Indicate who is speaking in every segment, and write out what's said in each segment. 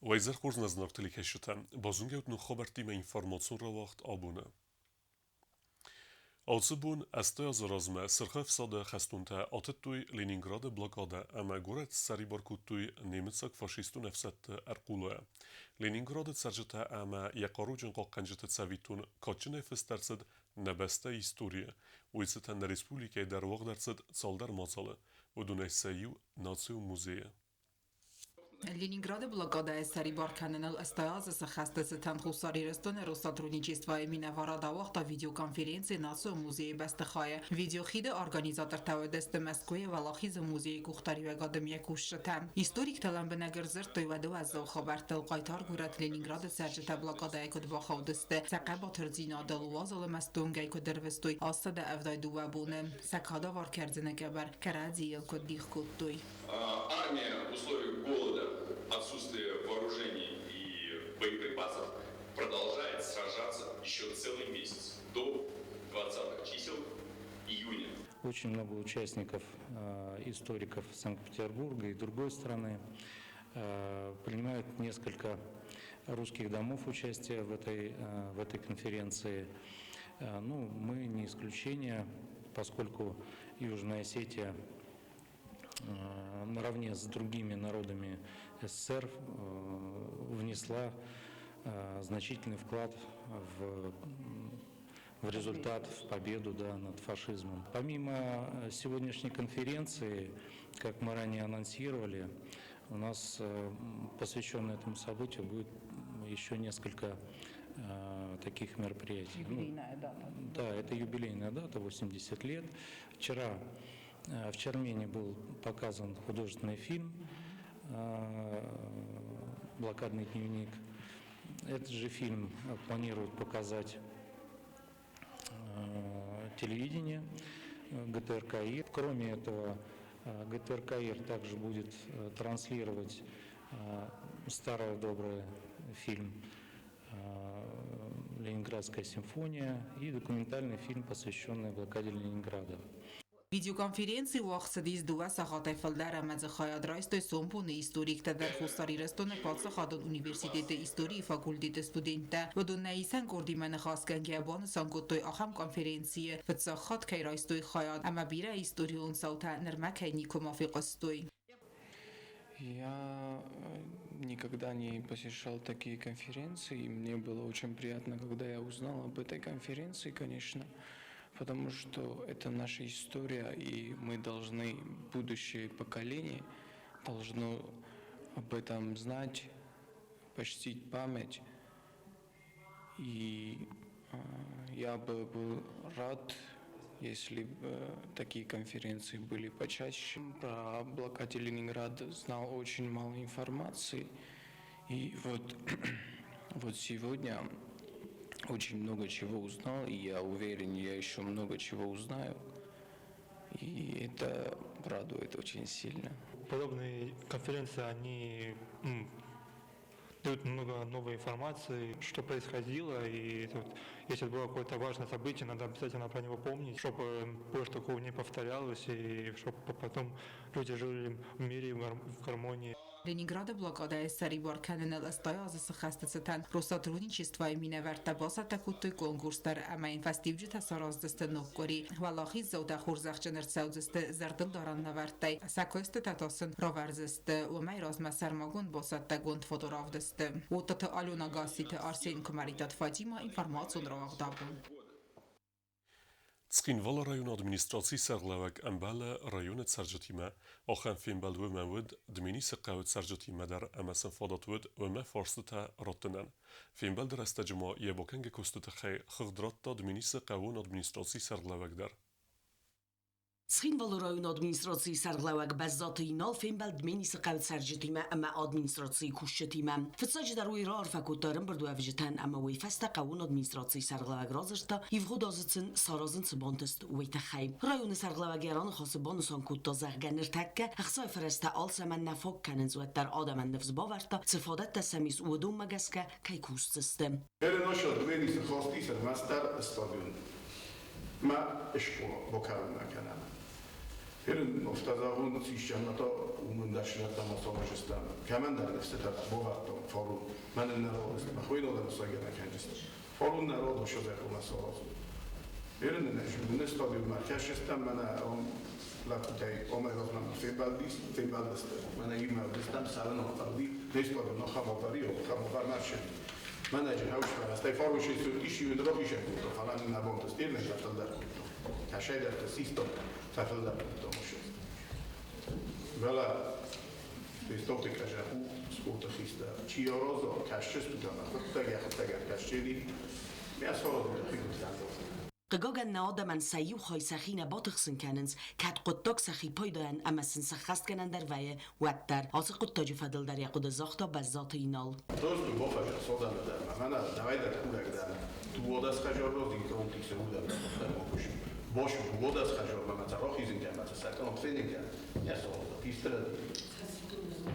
Speaker 1: Уӕ изӕр хорз нӕ зынаргъ телекӕсджытӕ! Базонгӕ ут ног хабӕрттимӕ информацион рауагъд абоны. Ацы бон 80 азы размӕ Сырх Ӕфсады хӕстонтӕ атыдтой Ленинграды блокадӕ ӕмӕ горӕт ссӕрибар кодтой немыцаг фашистон ӕфсӕдты ӕрхъулайӕ. Ленинграды цӕрджытӕ ӕмӕ йӕ хъаруджын хъахъхъӕнджыты цӕвиттон кадджынӕй фыст ӕрцыд нӕ бӕстӕйы историйы. Уый цытӕн нӕ республикӕйы дӕр уагъд ӕрцыд цалдӕр мадзалы, уыдонӕй сӕ иу Национ музейы.
Speaker 2: Ленинграды блокадӕйы сӕрибар кӕныныл 80 азы цы хӕсты цытӕн Хуссар Ирыстоны Россотрудничествойы минӕварад ауагъта видеоконференци Национ музейы бӕстыхайы. Видеохиды организатортӕ уыдысты Мӕскуыйы Уӕлахизы музейы къухдариуӕгады йӕ кусджытӕ. Историктӕ лӕмбынӕг ӕрдзырдтой уӕды уӕззау хабӕрттыл, хъайтар горӕт Ленинграды цӕрджытӕ блокадӕйы куыд бахаудысты, сӕ хъӕбатырдзинадыл уазалы мӕстонгӕй куыд ӕрвыстой 172 боны, сӕ кадавар кӕрдзыны къӕбӕр кӕрӕдзийыл куыд дих кодтой.
Speaker 3: Армия в условиях голода, отсутствия вооружений и боеприпасов продолжает сражаться еще целый месяц, до 20-х чисел июня.
Speaker 4: Очень много участников, историков Санкт-Петербурга и другой страны. Принимают несколько русских домов участие в этой конференции. Ну, мы не исключение, поскольку Южная Осетия наравне с другими народами СССР внесла значительный вклад в результат, в победу, да, над фашизмом. Помимо сегодняшней конференции, как мы ранее анонсировали, у нас посвященное этому событию будет еще несколько таких мероприятий. Ну,
Speaker 2: Юбилейная дата.
Speaker 4: Да, это юбилейная дата, 80 лет. Вчера в Чермене был показан художественный фильм «Блокадный дневник». Этот же фильм планируют показать телевидение ГТРК. Кроме этого, ГТРК также будет транслировать старый добрый фильм «Ленинградская симфония» и документальный фильм, посвященный блокаде Ленинграда.
Speaker 2: Видеоконференци уагъд цыдис 2 сахатӕй фылдӕр ӕмӕ дзы хайад райстой сомбоны историктӕ дӕр, Хуссар Ирыстоны паддзахадон университеты историйы факультеты студенттӕ. Уыдон нӕ исӕн къордимӕ ныхасгӕнгӕ банысан кодтой, ахӕм конференцийы фыццаг хатт кӕй райстой хайад ӕмӕ бирӕ историон цаутӕ нырмӕ кӕй никуыма фехъуыстой.
Speaker 5: Я никогда не посещал такие конференции, и мне было очень приятно, когда я узнал об этой конференции, конечно, потому что это наша история, и мы должны, будущее поколение должно об этом знать, почтить память. И я бы был рад, если бы такие конференции были почаще. Про блокаде Ленинграда знал очень мало информации. И вот сегодня очень много чего узнал, и я уверен, я еще много чего узнаю. И это радует очень сильно.
Speaker 6: Подобные конференции, они дают много новой информации, что происходило, и вот, если было какое-то важное событие, надо обязательно про него помнить, чтобы больше такого не повторялось, и чтобы потом люди жили в мире, в гармонии.
Speaker 2: Ленинграды блокадӕйы ссӕрибар кӕныныл 80 азы сыххӕсты цытӕн Россотрудничествойы минӕвӕрттӕ бацӕттӕ кодтой конкурс дӕр ӕмӕ йын фӕстиуджытӕ сараздзысты ног къуыри. Уӕлахиздзаутӕ хорзӕхджын ӕрцӕудзысты зӕрдылдарӕн лӕвӕрттӕй, сӕ куыстытӕ та сын равӕрдзысты уымӕй размӕ сӕрмагонд бацӕттӕгонд фоторавдысты. Уыттаты Алена, Гасситы Арсен, Куымӕридтаты Фатима, информацион рауагъд Абон.
Speaker 1: Цхинвалы районы администрацийы сӕргълӕууӕг ӕмбӕлы районы цӕрджытимӕ. Ахӕм фембӕлд уымӕ уыд Дменисы хъӕуы цӕрджытимӕ дӕр ӕмӕ сын фадат уыд уымӕ фарстытӕ раттынӕн. Фембӕлды рӕстӕджы ма йӕ бакӕнгӕ куысты тыххӕй хыгъд радта Дменисы хъӕууон администрацийы сӕргълӕууӕг дӕр.
Speaker 7: Цхинвалы районы администрацийы сӕргълӕууӕг Бӕззаты Инал фембӕлд Дменисы хъӕуы цӕрджытимӕ ӕмӕ администрацийы кусджытимӕ. Фыццаджыдӕр уый раарфӕ кодта ӕрӕмбырдуӕвджытӕн ӕмӕ уый фӕстӕ хъӕууон администрацийы сӕргълӕууӕг радзырдта, ивгъуыд азы сын саразын цы бантыст, уый тыххӕй. Районы сӕргълӕууӕг йӕ раныхасы банысан кодта, зӕгъгӕ, ныртӕккӕ ӕхцайы фӕрӕзтӕ алцӕмӕн нӕ фаг кӕнынц, уӕддӕр адӕмӕн ныфс бавӕрдта, цы фадӕттӕ сӕм ис, уыдонмӕ гӕсгӕ кӕй кусдзысты.
Speaker 8: Переноша Дменисы хостисӕн мастер стадион ма скъола бакӕнынмӕ кӕнӕм. Херын офтазагун системата умындашнаттам асамажыстам. Кәмәндәр нефсетат боваттам фарун. Менен народост махвейнодам сагена кенджист. Фарун народо шозекумасоразу. Херын ne stadion markasjestam mene om лапутей омегазман фебалдис фебалдис mene иммелдистам сарано алди ne stadion no хавари о хавар марше. Менеджер haus ezt farus is űn rahisek falan ne bont ezt érnek Kasejdet систем Tafel Vela Stoptikaja skóta Chiorozo, Kashchistutana, Khutega, Khutega, Kashchidi, Miasoro, Khutega.
Speaker 7: Хъыгагӕн нӕ адӕмӕн сӕ иу хай сӕхи нӕ батыхсын кӕнынц, кӕд хъуыддаг сӕхи пайдайӕн ӕмӕ сын сӕххӕстгӕнӕн дӕр вӕййы, уӕддӕр. Ацы хъуыддаджы фӕдыл дӕр йӕ хъуыды загъта Бӕззаты Инал.
Speaker 8: Boş wodas хажор ма царохизин кӕ ма цӕсӕкон фенин кӕ. Ясо пистра.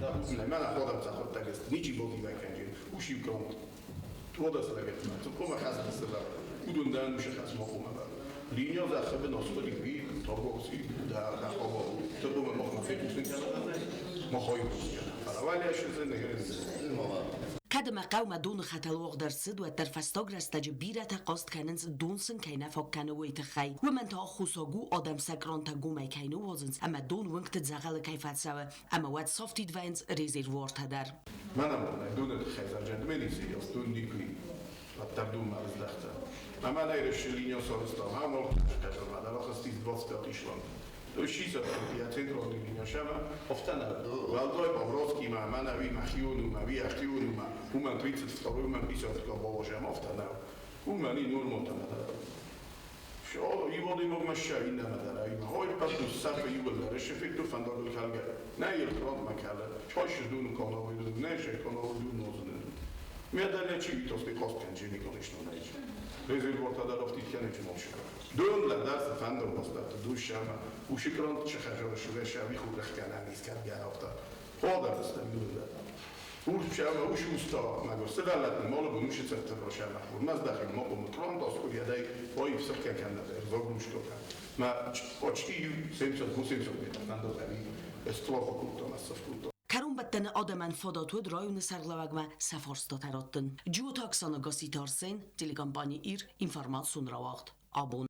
Speaker 8: Да, не мана ходам цахот ничи боди ваканджин. Уши кронт. Wodas легет ма. Цукома хазна Удундан ушахас мохума. Линия захабе носходи ви торговци да хахово. Тобо мохма фекусин кӕ мохой. Фаравалия шызы негерин.
Speaker 7: Кӕд ӕмӕ хъӕумӕ доны хӕтӕл уагъд ӕрцыд, уӕддӕр фӕстаг рӕстӕджы бирӕтӕ хъаст кӕнынц, дон сын кӕй нӕ фаг кӕны, уый тыххӕй. Уымӕн та аххосаг у, адӕм сӕ крантӕ гомӕй кӕй ныууадзынц ӕмӕ дон уынгты дзӕгъӕлы кӕй фӕцӕуы, ӕмӕ уӕд сафтид вӕййынц резервуартӕ дӕр.
Speaker 8: Mene Dmenisi, az tudni, a Tardummal zdechta. Ma mene linja szaroztam, hámol, az 10-25 is van. Шисат я центральный линия шама, офтана. Валдой Павровский ма, мана ви ма хиуну ма, ви ахиуну ма, умен 32 умен 50 бавожам офтана. Умен и нурмотана. Шо иводи мог маша инна мадара има хой пату сафа югал решефик ту фандагul kalga. Ne il front makala. Chosh dun kono ne she kono dun nozun. Медале чи витости косткен конечно найч. Резервуар тадарафтит кенеч мошка. Дун la das fandom постат душама ушикронт чехажор швеша ви хурах канан искат гарафта. Хода стам дун. Уршама ушуста маго седалат моло бунушица трошама хур маздахи мопо мутронт оскуриадай ой всех канна зогрушко. Ма почти 700 метр фандо эстлохо култо массов култо.
Speaker 7: Кӕронбӕттӕны адӕмӕн фадат уыд районы сӕргълӕууӕгмӕ сӕ фарстатӕ раттын. Джиоты Оксана, Гасситы Арсен, телекомпани Ир, информацион рауагъд. Абон.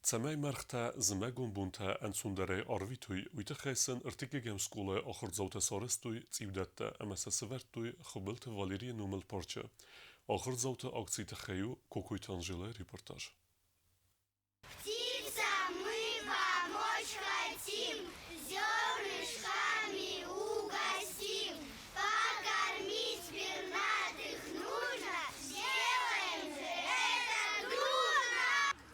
Speaker 1: Цӕмӕй мӕргътӕ зымӕгон бонтӕ ӕнцондӕрӕй арвитой, уый тыххӕй сын ӕртыккӕгӕм скъолайы ахуырдзаутӕ сарӕзтой цъиудӕттӕ ӕмӕ сӕ сӕвӕрдтой Хуыбылты Валерийы номыл парчы. Ахуырдзауты акцийы тыххӕй у Кокойты Анжелӕйы репортаж.
Speaker 9: Птицам мы помочь хотим, зернышками угостим. Покормить пернатых нужно, сделаем же это дружно!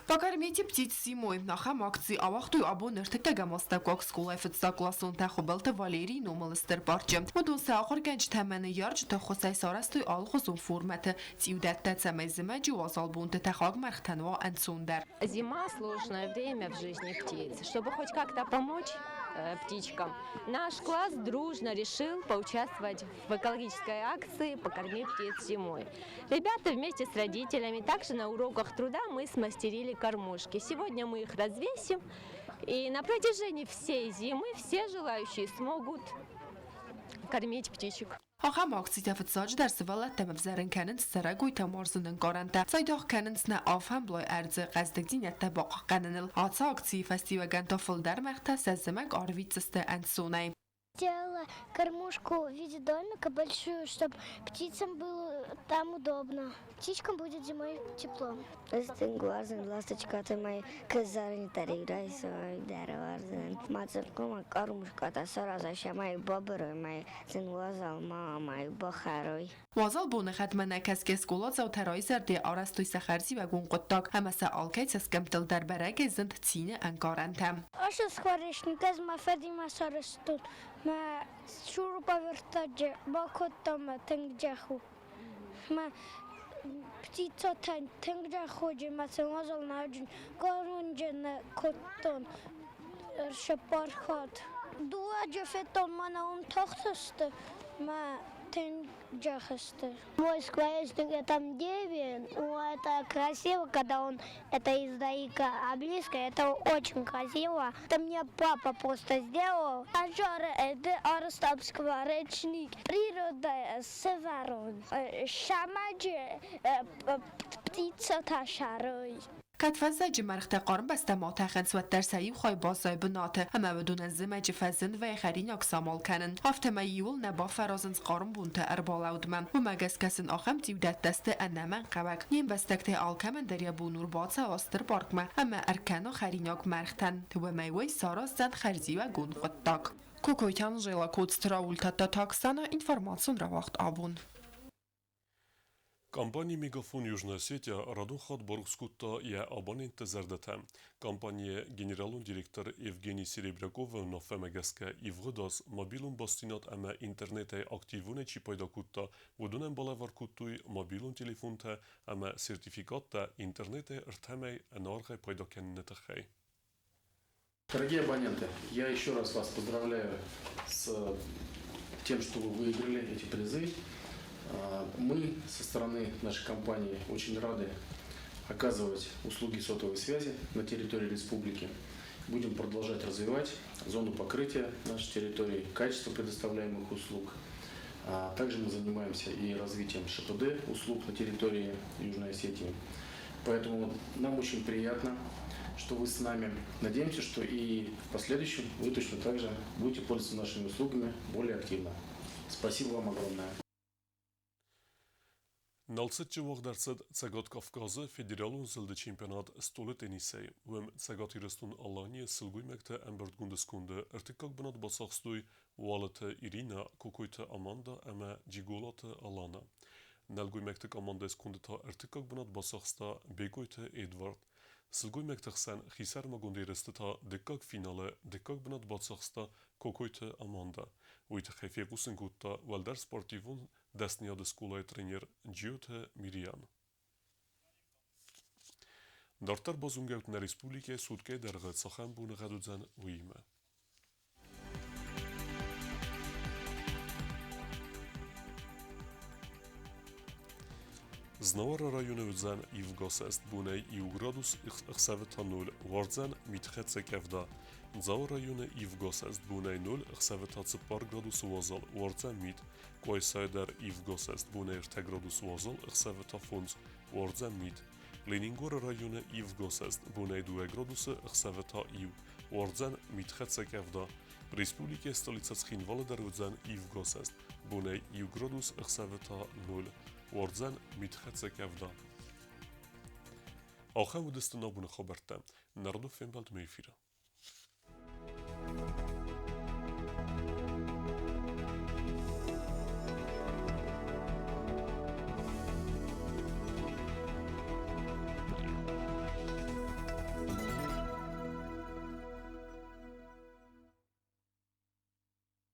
Speaker 10: Покормите птиц зимой. Ахӕм акци ауагътой абон ӕртыккӕгӕм астӕуккаг скъолайы фыццагкъласонтӕ Хуыбылты Валерийы номыл стыр парчы. Уыдон сӕ ахуыргӕнджытӕ ӕмӕ ныййарджыты ӕххуысӕй сарӕзтой алыхуызон формӕты цъиудӕттӕ, цӕмӕй зымӕджы уазал бонты тӕхӕг мӕргътӕн уа ӕнцондӕр.
Speaker 11: Зима – сложное время в жизни птиц. Чтобы хоть как-то помочь птичкам, наш класс дружно решил поучаствовать в экологической акции «Покорми птиц зимой». Ребята вместе с родителями, также на уроках труда мы смастерили кормушки. Сегодня мы их развесим, и на протяжении всей зимы все желающие смогут кормить птичек.
Speaker 10: Ахӕм акцитӕ фыццаджыдӕр сывӕллӕттӕм ӕвзӕрын кӕнынц цӕрӕгойтӕм уарзын ӕнкъарӕнтӕ, цайдагъ кӕнынц нӕ алфӕмблай ӕрдзы хъӕздыгдзинӕдтӕ бахъахъхъӕныныл. Ацы акцийы фӕстиуӕгӕн та фылдӕр мӕргътӕ сӕ зымӕг арвитдзысты ӕнцонӕй.
Speaker 9: Сделала кормушку в виде домика большую, чтобы птицам было там удобно. Птичкам будет зимой тепло.
Speaker 12: Ласточка май казарни тариграй дарварзен. Мацакома кормушка та сараза шамай баброй май зинглазал мамай бахарой.
Speaker 10: Уазал боныхъӕдмӕ нӕкӕсгӕ скъоладзаутӕ райзӕрдӕй арӕзтой сӕ хӕрзиуӕгон хъуыддаг ӕмӕ сӕ алкӕй цӕсгӕмттыл дӕр бӕрӕгӕй зынд цины ӕнкъарӕнтӕ.
Speaker 9: Ашы скворечник ӕз мӕ фыдимӕ сарӕзтон. Мӕ шуруповертаджы бакодтам мӕ тынг джах у. Мӕ птицатӕн тынг джаходжы мӕ сын уазал науджын гарунджы нӕ кодтон сыппар хатт. Дыууӕджы федтон мӕнӕ уым тахтысты мӕ Тынг джах сты. Мой скворечник это 9, ну это красиво, когда он это издалека, а близко это очень красиво. Это мне папа просто сделал. Ажар это скворечник. Природа северон. Шамаджи птица ташарой.
Speaker 10: Кӕд фӕззӕджы мӕргътӕ хъарм бӕстӕм атӕхынц, уӕддӕр сӕ иу хай баззайы бынаты ӕмӕ уыдонӕн зымӕджы фӕзын вӕййы хӕринаг самал кӕнын. Афтӕмӕй иууыл нӕ бафӕразынц хъарм бонты ӕрбалӕудмӕ. Уымӕ гӕсгӕ сын ахӕм цъиудӕттӕ сты ӕнӕмӕнгхъӕуӕг. Не мбӕстӕгтӕй алкӕмӕн дӕр йӕ бон у ӕрбацӕуа стыр паркмӕ ӕмӕ ӕркӕна хӕринаг мӕргътӕн. Уымӕй уый сараздзӕн хӕрзиуӕгон хъуыддаг. Кокойты Анжела, Коцты Рауль, Тадтаты Оксана, информацион рауагъд Абон.
Speaker 1: Компани «Мегафон Южная Осетия» радон хатт барухс кодта йӕ абонентты зӕрдӕтӕ. Компанийы генералон директор Евгений Серебряковы уынаффӕмӕ гӕсгӕ ивгъуыд аз мобилон бастдзинад ӕмӕ интернетӕй активонӕй чи пайда кодта, уыдонӕн балӕвар кодтой мобилон телефонтӕ ӕмӕ сертификаттӕ интернетӕй ӕртӕмӕй ӕнӕаргъӕй пайда кӕныны тыххӕй.
Speaker 13: Дорогие абоненты, я еще раз вас поздравляю с тем, что вы выиграли эти призы. Мы со стороны нашей компании очень рады оказывать услуги сотовой связи на территории республики. Будем продолжать развивать зону покрытия нашей территории, качество предоставляемых услуг. Также мы занимаемся и развитием ШПД услуг на территории Южной Осетии. Поэтому нам очень приятно, что вы с нами. Надеемся, что и в последующем вы точно так же будете пользоваться нашими услугами более активно. Спасибо вам огромное.
Speaker 1: Налцыччы уагъд ӕрцыд Цӕгат Кавказы федералон зылды чемпионат стъолы теннисӕй. Уым Цӕгат Ирыстон-Аланийы сылгоймӕгты ӕмбырдгонды сконды ӕртыккаг бынат бацахстой Уалыты Ирина, Кокойты Аманда ӕмӕ Джиголаты Алана. Нӕлгоймӕгты командӕйы сконды та ӕртыккаг бынат бацахста Бекъойты Эдвард. Сылгоймӕгты хсӕн хисӕрмагонд ерысты та дыккаг финалы дыккаг бынат бацахста Кокойты Аманда. Уый тыххӕй фехъусын кодта уӕлдӕр спортивон дӕсныйады скъолайы тренер Джиоты Мириан. Дарддӕр базонгӕ ут нӕ республикӕйы суткӕйы дӕргъы цахӕм боныгъӕд уыдзӕн, уыимӕ. Знауыры районы уыдзӕн ивгӕсӕст бонӕй 1 градус, ӕхсӕвы та 0, уардзӕн митхӕццӕ къӕвда. Дзауы районы ивгӕсӕст бонӕй 0, ӕхсӕвы та 4 градусы уазал, уардзӕн мит. Къуайсайы дӕр ивгӕсӕст бонӕй 3 градусы уазал, ӕхсӕвы та 5, уардзӕн мит. Ленингоры районы ивгӕсӕст бонӕй 2 градусы, ӕхсӕвы та 1, уардзӕн митхӕццӕ къӕвда. Республикӕйы столицӕ Цхинвалы дӕр уыдзӕн ивгӕсӕст бонӕй 1 градус, ӕхсӕвы та 0, уардзӕн митхӕццӕ къӕвда. Ахӕм уыдысты нӕ абоны хабӕрттӕ. Нӕ радон фембӕлдмӕ эфиры.